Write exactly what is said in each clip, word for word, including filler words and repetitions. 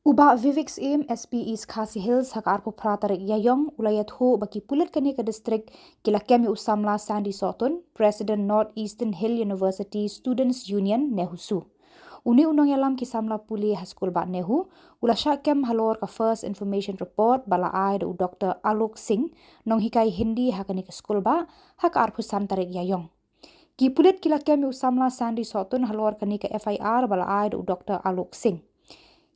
U Bah Vivek Syiem, S P East Khasi Hills, ha ka arphew phra tarik Ïaïong, u la ïathuh ba ki pulit kane ka district ki la kem ïa u samla Sandy Sohtun, President North Eastern Hill University Students Union, NEHUSU. Une u nongïalam ki samla pule ha skul bah NEHU u la shah kem halor ka First Information Report ba la ai da u Doctor Alok Singh, nonghikai Hindi ha kane ka skul bah, ha ka arphew san tarik Ïaïong. Ki pulit ki la kem ïa u samla Sandy Sohtun halor kane ka F I R ba la ai da u Doctor Alok Singh.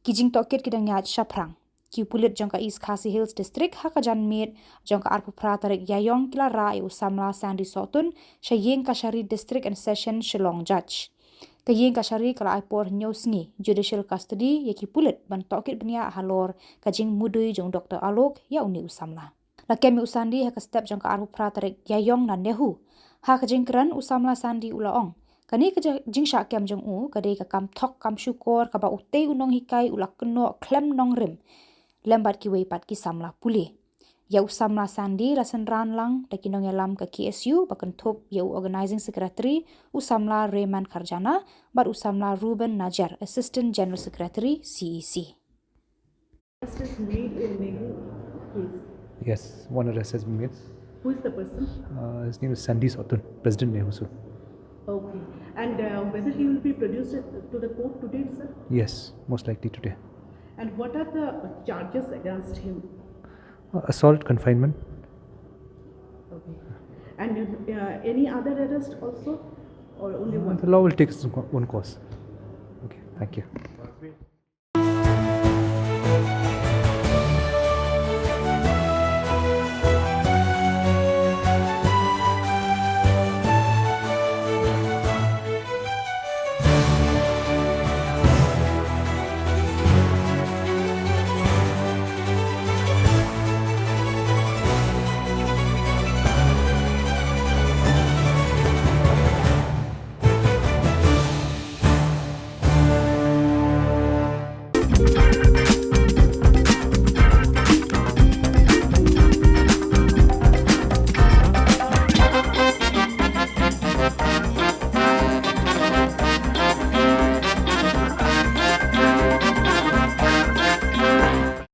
Ki jingtohkit ki dang ïaid shaphrang. Ki pulit jong ka East Khasi Hills District ha ka janmiet jong ka arphew phra tarik Ïaïong ki la rah ïa u samla Sandy Sohtun sha ïing kashari District and Session Shillong Judge. Ka ïing kashari ka la ai por hynñiew sngi judicial custody ïa ki pulit ban tohkit bniah halor ka jingmudui jong Doctor Alok ïa une u samla. La kem ïa u Sandy ha ka step jong ka arphew phra tarik Ïaïong na NEHU. Ha ka jingkren u samla Sandy u la ong, kane ka ja-, jingshah kem jong u ka dei ka kam thok kam shukor kaba utei u nonghikai u la kynnoh khlem nongrim lem bad kiwei pat ki samla pule. Ïa u samla Sandy la synran lang da ki nongïalam ka K S U ba kynthup ïa u Organizing Secretary u samla Raymond Kharjana bad u samla Reuben Najar, Assistant General Secretary, C E C. Arrest is made in NEHU case. Yes, one arrest has been made. Who is the person? Uh, his name is Sandy Sohtun, President NEHUSU. Okay. And uh, whether he will be produced to the court today, sir? Yes, most likely today. And what are the charges against him? Uh, assault, confinement. Okay. And uh, any other arrest also? Or only Uh, one? the law will take its own course. Okay, thank you.